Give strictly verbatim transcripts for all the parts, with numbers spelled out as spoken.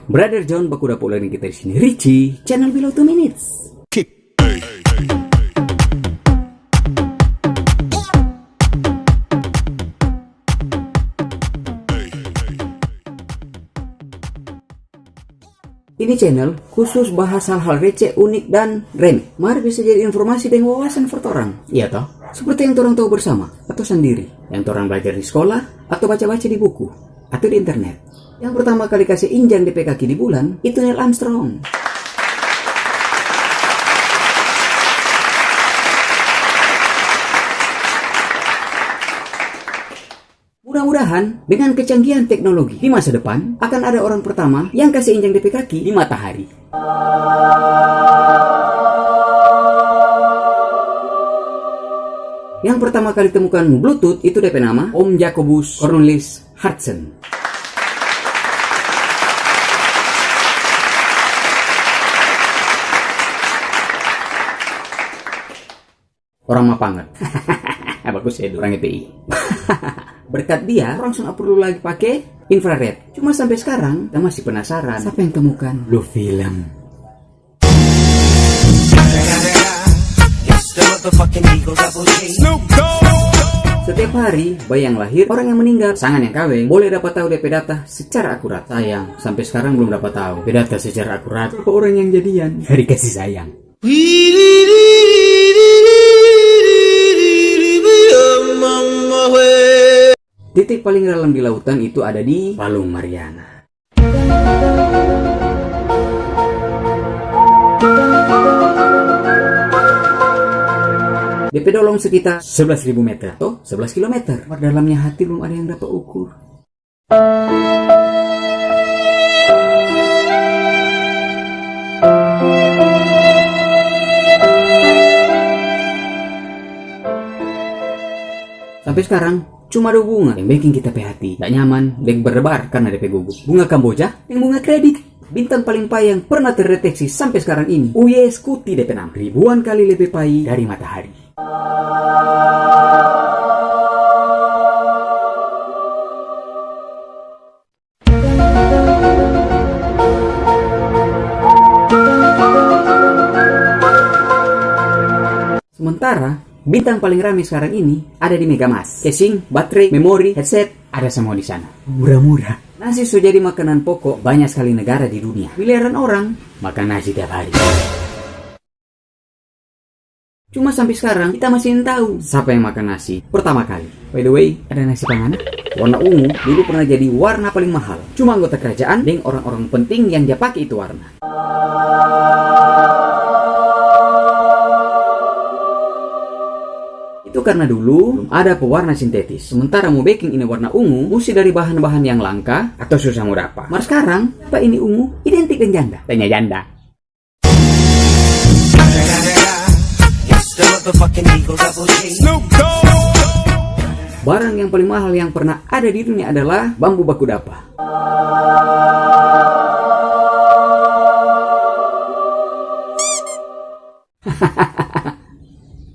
Brother John baku dapa ulang deng kita di sini. Richie, channel below two minutes. Ini channel khusus bahas hal-hal receh, unik, dan reme. Mar bisa jadi informasi deng wawasan for torang. Iya toh? Seperti yang torang tahu bersama atau sendiri, yang torang belajar di sekolah atau baca-baca di buku atau di internet. Yang pertama kali kase injang de pe kaki di bulan, itu Neil Armstrong. Mudah-mudahan, dengan kecanggihan teknologi, di masa depan akan ada orang pertama yang kase injang de pe kaki di matahari. Yang pertama kali temukan Bluetooth itu de pe nama Om Jacobus Cornelius Hudson. Orang Mapanget. Bagus ya, orang F P I. Berkat dia, orang so nggak perlu lagi pake infrared. Cuma sampai sekarang, kita masih penasaran. Siapa yang temukan blue film? Setiap hari, bayi yang lahir, orang yang meninggal, pasangan yang kaweng, boleh dapat tahu de pe data secara akurat. Sayang, sampai sekarang belum dapat tahu de pe data secara akurat. Siapa orang yang jadian? Dari kasih sayang. Titik paling dalam di lautan itu ada di Palung Mariana. De pe dolong sekitar sebelas ribu meter, to, sebelas kilometer. Mar dalamnya hati belum ada yang dapat ukur. Sampe skarang, cuma dua bunga yang beking kita pe hati tak nyaman deng berdebar karna de pe gugu. Bunga kamboja deng bunga kredit. Bintang paling pai yang pernah terdeteksi sampe skarang ini, Uy Scuti de pe nama, ribuan kali lebe pai dari matahari. Sementara, bintang paling rame skarang ini ada di Megamas. Casing, baterai, memori, headset, ada samua di sana. Mura-mura. Nasi so jadi makanan pokok banya skali negara di dunia. Miliaran orang makan nasi tiap hari. Cuma sampe skarang, kita masih nintau sapa yang makan nasi pertama kali. By the way, ada nasi pa ngana? Warna ungu dulu pernah jadi warna paling mahal. Cuma anggota kerajaan deng orang-orang penting yang ja pake itu warna. Itu karna dulu belum ada pewarna sintetis. Sementara mo beking ini warna ungu, musti dari bahan-bahan yang langka atau susah mo dapa. Mar skarang, pa ini ungu identik deng janda. Tanya janda. Barang yang paling mahal yang pernah ada di dunia adalah bambu baku dapa.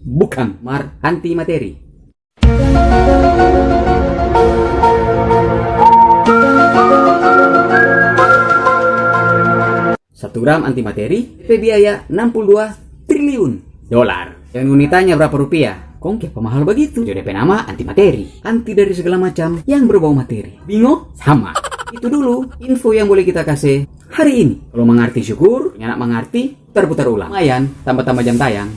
Bukang, mar anti materi. Satu gram anti materi, de pe biaya enam puluh dua triliun dolar. Jangan ngoni tanya berapa rupiah, kong kiapa mahal bagitu? Jo de pe nama anti materi, anti dari segala macam yang berbau materi. Bingo? Sama. Itu dulu info yang boleh kita kase hari ini. Kalo mangarti syukur, nyanda mangarti, putar-putar ulang. Lumayan, tamba-tamba jam tayang.